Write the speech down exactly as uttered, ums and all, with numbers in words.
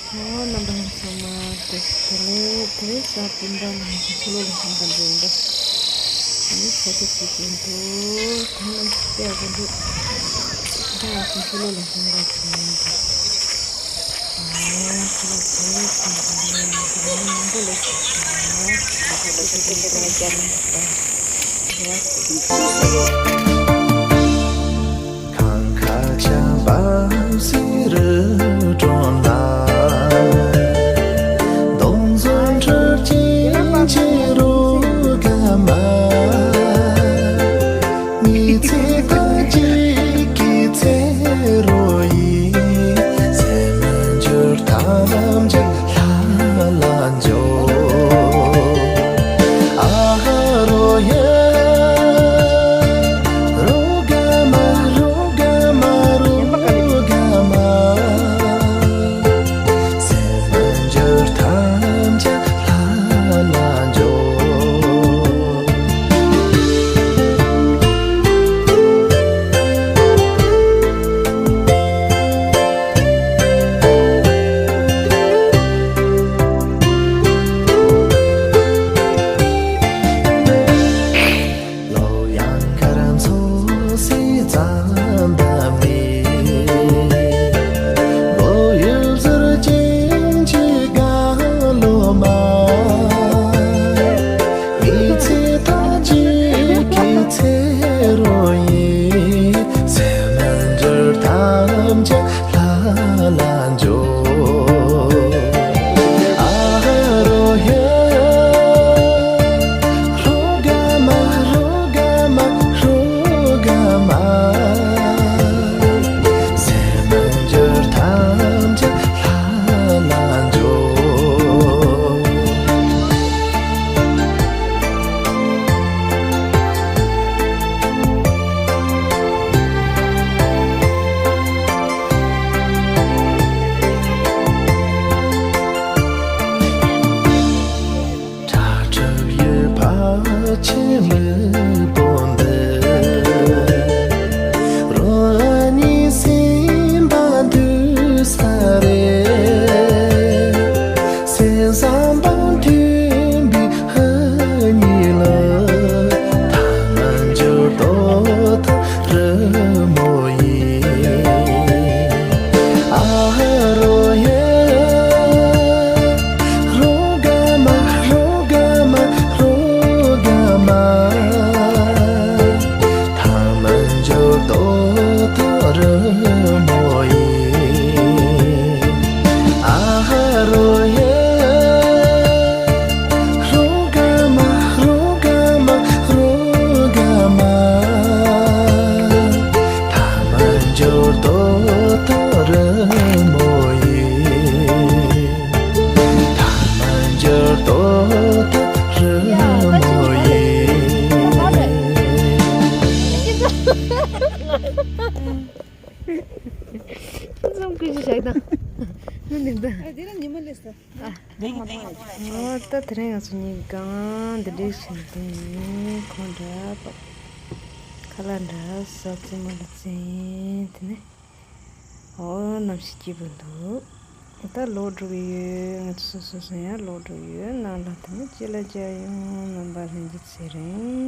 ཨོ། རྣམ་པ་ལྷན་རྒྱས་ཚང་མ་བཀྲ་ཤིས་བདེ་ལེགས། དེ་རིང་གཟའ་སྤེན་པ་ལ་ང་ཚོ་ཕྱི་ལོགས་ལ་ལྷན་པ་འདྲ་ཡིན་པ། ཨ་ནི་ས་ཆ་གཅིག་ཡིན་འདུག་ད་ནང་སྟེ་ཨ་ཀ་འདུག་ད་ང་ཚོ་ཕྱི་ལོགས་ལ་ལྷན་པ་ཅིག་ཡིན་འདུག་ཨོ། ཕྱི་ལོགས་ཚོ་ཚང་མ་ལ་ཡང་མང་པོ་ལ་ཞུ་ཞུ་ཡ། ཨ་ནི་ད་ལྟ་དེ་རིང་ད་ལྟ་ཀྱང་ད་རེ་བ་ཞུ། ཁྱེད་ཚང་སྐུ་ཞིག་བཞག་དང་། ངུ་ནི་འདི། ཨ། འདི་ལ་ཉི་མ་སླེབས་སོང་། ཨ། འོ་ད་དེ་རིང་ང་ཚོ་གཉིས་གང་འདི་འདྲའི་བྱུང་དུས་ཁོང་འདྲ་པ། ཁ་ལག་འདྲ་ཟ། རྩེད་མོ་ལ་རྩེད། དེ་ནས་འོ་གནམ་གཤིས་སྐྱིད་པོ་འདུག་ད་ལོག་འགྲོ་གི་ཡོད། ང་ཚོ་སོ་སོ་སོ་ཡང་ལོག་འགྲོ་གི་ཡོད། ནང་ལ་དེ་ནས་ཅི་ལ་ཅི་ཡོང་རྣམ་པ་ལྷན་རྒྱས་ཚེ་རིང་།